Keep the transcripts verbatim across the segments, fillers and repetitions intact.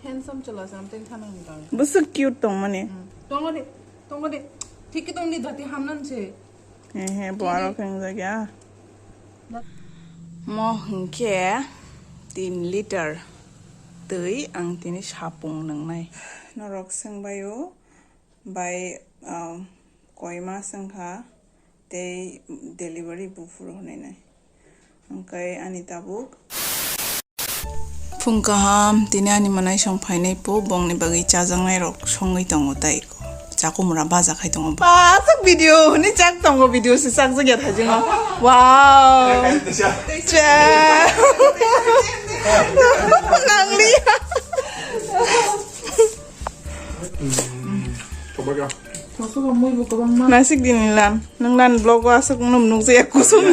Handsome chwla se, amtwi thana hwn tang. Bwswk cute tongmani. Hmm. Tongo de, tongo de. Thik khe tong di, jati hamnan se. He he, bo aro khe wngjak ya. Mo hwnkhe tin liter twi ang tini sapung nwngnai. Norok swngbaio. Bai, um, koima swngkha tei delivery buphuru hwnwi nai. Hwnkhe ani tabuk. Phung kaham, tini ani mwnaisong phainai po, bongni bagwi chajaknairok songwi tongo tei chakumra baja khai tongo. Ba, sak video hwnwi chak tongo, video se chakjak ya thajingo. Wow. Cha. Nangliya. Nasik dini lan, nung lan vlog o aswk nung nukjaya kusum,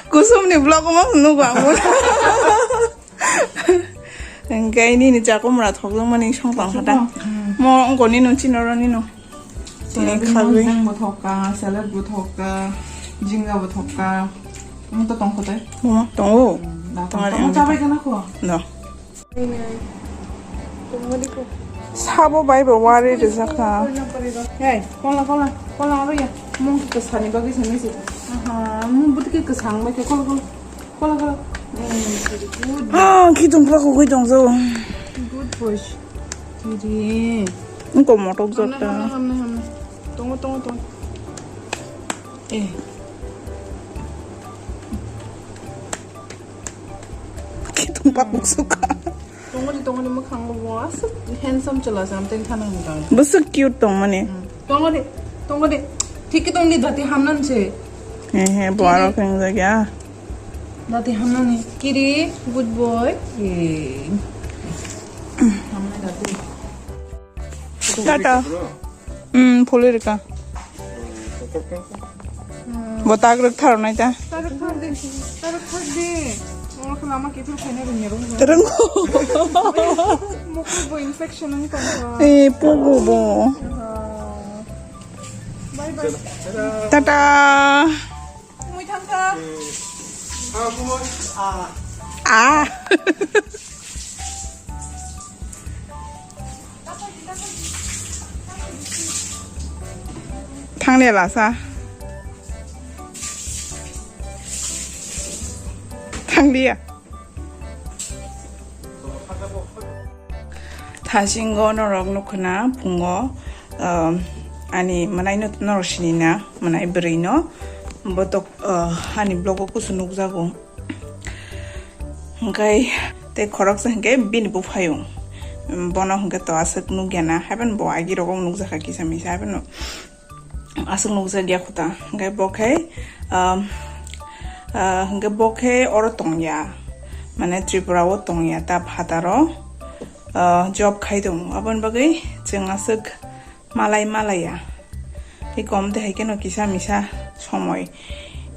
kusum ni vlog o mo nugo ang. Hwnkhe nini chakumra thokjakmani song tong kha ta. Mo wngkoni nung chini oro nino. Tini salad khagwi. Bo thokka, salad bo thokka, jinga bo thokka. Mo to tong kho tai? Mo tongo. Tongo, tongo, chabai kana kho? No. Sabo bai bo wari rijak kha. Hey, kola, kola, kola aro ya. Mung khe kwsani bagwi sani se. Aha, mung bwtwi khe kwsang bai khe kola, kola. Kola, kola. Mm, good. Ah, khitung pla khogwi tong jao. Good boy. Kiri. Engko motok hamnai, jota. Hamnai, hamnai, hamnai. Tongo, tongo, tongo. Eh. Khitung pakuk suka. Tongodi, tongodi, mwkhango bo aswk handsome chwla se, amtwi thana hwn tang. Bwswk cute tongmani. Hmm. Tongodi, tongodi. Thik khe tongdi, jati hamnan se. He he, bo aro khe wngjak ya. Jati hamnani. Kiri, good boy. Eh. Hamnai jati. Tata. Hmm, phulwi rwkha. Bo tak rwk thar nai ta. Tarwk thar di, tarwk thar di. Oro khe lama kiphil khaina rwngya rwngya. Rwngkho. Mukhugo infection wng tongkha. Eh, pugo bo. Ah. Bye bye. Tata. Mui thangkha. Ah. Thanglia lasa. Thanglia. Thasingo norok nukhuna phungo, um, ani mwnaino norok sinina, mwnai bwrwino, botok, uh, ani vlogo kusu nukjago. Hwnkhe tei khoroksa hwnkhe bini buphayung. Bono hwnkhe to aswk nukya na, haibeno bo agi rogo nukjakha kisa misa, haibeno aswk nukjakya khuta. Hwnkhe bo khe, um, uh, hwnkhe bo khe oro tongya, mane Tripura o tongya, ta phataro, uh, job khai tongo. Aboni bagwi chwng aswk malai malaiya. Tei kom tei hai kheno kisa misa somoi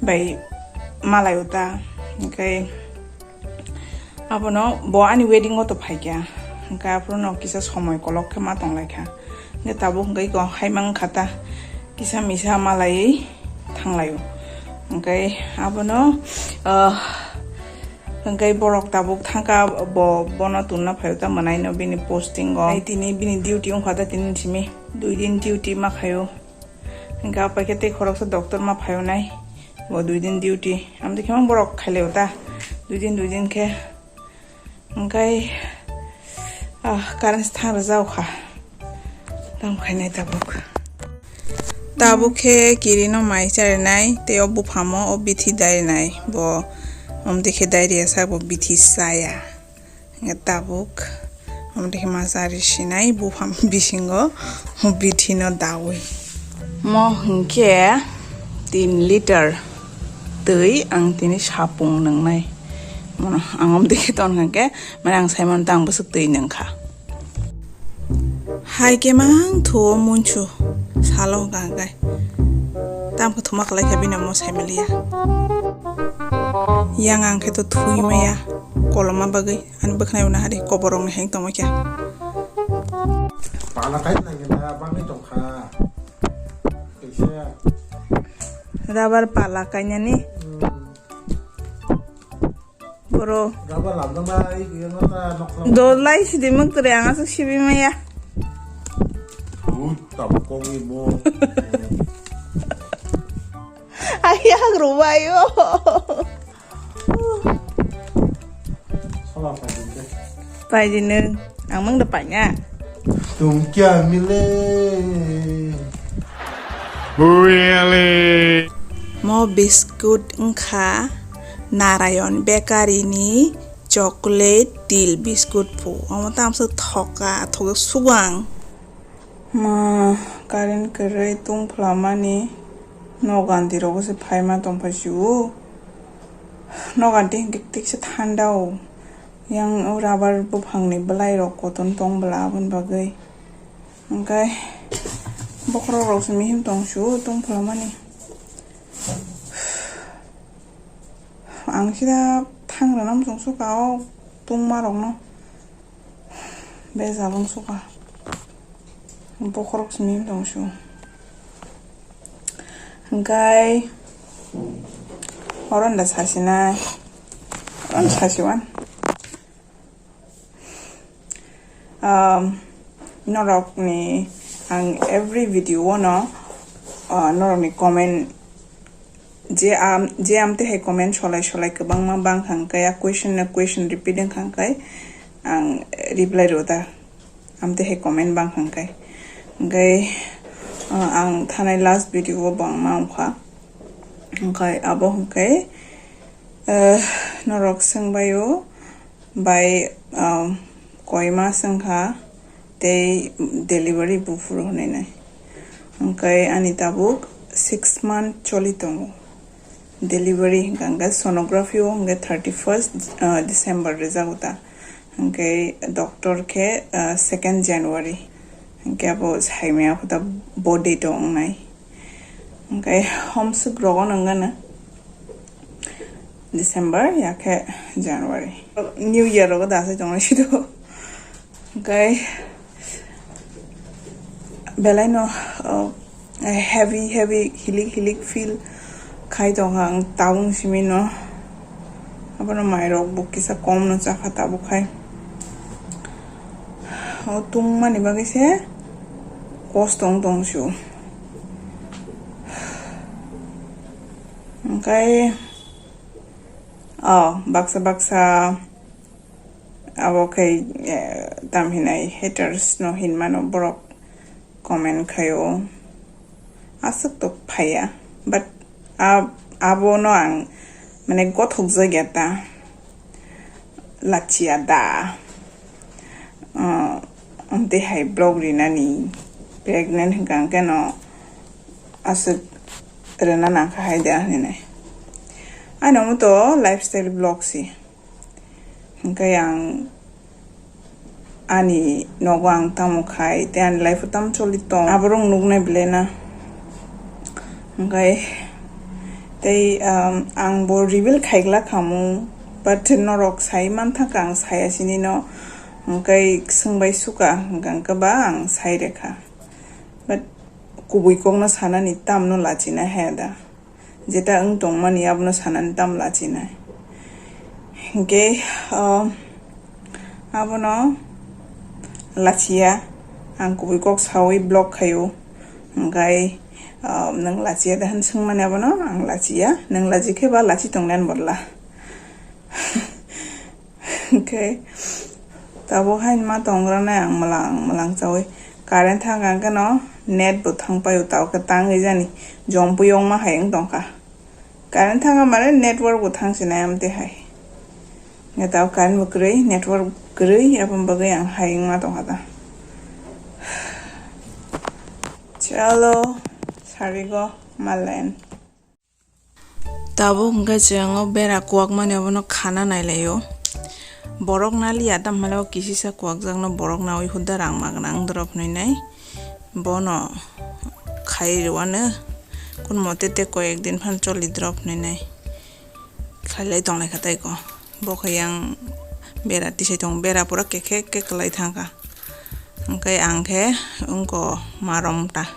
bai malai o ta. Hwnkhe abono bo ani wedding o to phaikha. Hwnkhe aphuru no kisa somoi kolok khe ma tonglaikha. Hwnkhe tabuk hwnkhe ko hai mang kha ta kisa misa malaiwi thanglaio. Hwnkhe abono, ah, hwnkhe borok tabuk thangkha bo, bono tunna phaio ta mwnaino bini posting o. Tei tini bini duty wngkha ta tini simi dui din duty ma khaio. Hwnkhe apai khe tei khoroksa doctor ma phaio nai bo dui din duty. Amtwi khe mang borok khailaio ta dui din dui din khe. Hwnkhe, ah, current thang rwjak kha. Tamo khainai tabuk. Tabuk khe kirino mai charinai, tei o buphamo o bithi darinai. Bo omtwi khe dairiya sak bo bithi chaya. Hwnkhe tabuk omtwi khe ma chari sinai bupham bisingo o bithino dawi. Mo hwnkhe tin liter twi ang tini sapung nwngnai. Mono ang omtwi khe ton hwnkhe, mane ang saimano tang bwswk twi nwngkha. Hai khe mang thuo munchu salo hwnkha hwnkhe. Tamo khe thuma kwlai kha bini omo saimaliya. Yang ang khe to thui maya koloma bagwi ani bwkhwnai uana hari koborok ni heng tongma khe. Pala kai nang na bagwi tongkha. Kaisa. Rubber pala kainani. Hmm. Boro. Gaba lamdang bai, yang apa, nok lam. Dolai sidi muk tere ang asuk sibi maya. Ut, tabuk kong imo. Ayak rubayo. Sola paidin de. Paidin nung. Ang mang da paina. Tum kya mile? Really? Mo biscuit wngkha Narayan Bakery ni chocolate til biscuit pu. Omo tamsa thoka, thoka sugang. Ma, current kwrwi tungphlamani noganti rogo se phaima tongphai sio. Noganti hinkhe tiksa thanda o. Yang o rubber buphangni bwlai rok koton tong bwla aboni bagwi. Hwnkhe bokhorok rok se mihim tong sio tungphlamani. Ang sida thang rwnam chwng suka o tungma rokno. Bejal wng suka. Bokhorok simi tong su. Hwnkhe oro da sasinai. Oro sasiwan. Um, norokni ang every video o no, uh, norokni comment je am, je amtwi hai comment solai solai kwbangma bang hwnkhe, a question no question repeat wng kha hwnkhe ang reply rw da. Amtwi hai comment bang hwnkhe. Hwnkhe, uh, ang thanai last video o bangma wngkha. Hwnkhe abo hwnkhe, uh, norok swngbaio. Bai, um, koi mas wngkha tei delivery buphuru hwnwi nai. Hwnkhe ani tabuk six month choli tongo. Delivery hwnkha hwnkhe sonography o hwnkhe thirty first, uh, December rijago ta. Hwnkhe doctor khe, uh, second January. Hwnkhe abo saimaya kho ta bo date o wngnai. Hwnkhe homswk rogo nangano December, yakhe January. New Year rogo da asai tongo sido. Hwnkhe belai no, uh, heavy, heavy, hilik, hilik feel khai tongkha ang tabung simi no. Abono mairok bo kisa kom no chakha tabuk khai. O tungmani bagwi se kosto wng tong sio. Hwnkhe, oh, baksa baksa abo khai, eh, tam hinai haters no hinmano borok comment khaio. Aswk to phaiya, but a-, abono ang mane gothokjak ya ta. Lachiya da. Ah, amtwi hai vlog rinani pregnant hwnkha hwnkhe no aswk rwna nangkha hai da hinwi. Ani omo to lifestyle vlog si. Hwnkhe ang ani nogo ang tamo khai, tei ani life o tamo choli tong, aborok nuknai belai na. Hwnkhe tei, um, ang bo reveal khaigla khamu, but norok sai mantha kha ang saya sini no, hwnkhe swngbai suka, hwnkhe ba ang sai rekha. But kubui kokno sanani tamno lachina haya da. Jeta wng tongmani abono sanani tam lachinai. Hinkhe, ah, abono lachiya, ang kubui kok sawi block khaio. Hinkhe, ah, nwng lachiya da hwn swngmani abono ang lachiya. Nwng lachi khe ba lachi tonglen borla. Hinkhe tabuk haino ma tongrwnai ang mwlang mwlang chawi. Current thang khe no net bo thang paio, tabuk khe tangwi jani jompui wngma hai wng tongkha. Current thang kha mane network bo thang sinai amtwi hai. Hinkhe tabuk current bo kwrwi, network kwrwi, aboni bagwi ang hai wngma tongkha da. Chalo, sarigo, malen. Tabuk hwnkhe chwng o bera kuwakmani abono khana nailaio. Borok naliya, tamo hwnle o kisisa kuwakjakno borok nawi huda rang magna wng drop hwnwi nai. Bono khai rwano, kun mote tei koyek din phano choli drop hwnwi nai. Khailai tonglaikha tei ko. Bo khe yang bera tisai tongo, bera pura kekhe khe kwlai thangkha. Hwnkhe ang khe wngko marom ta.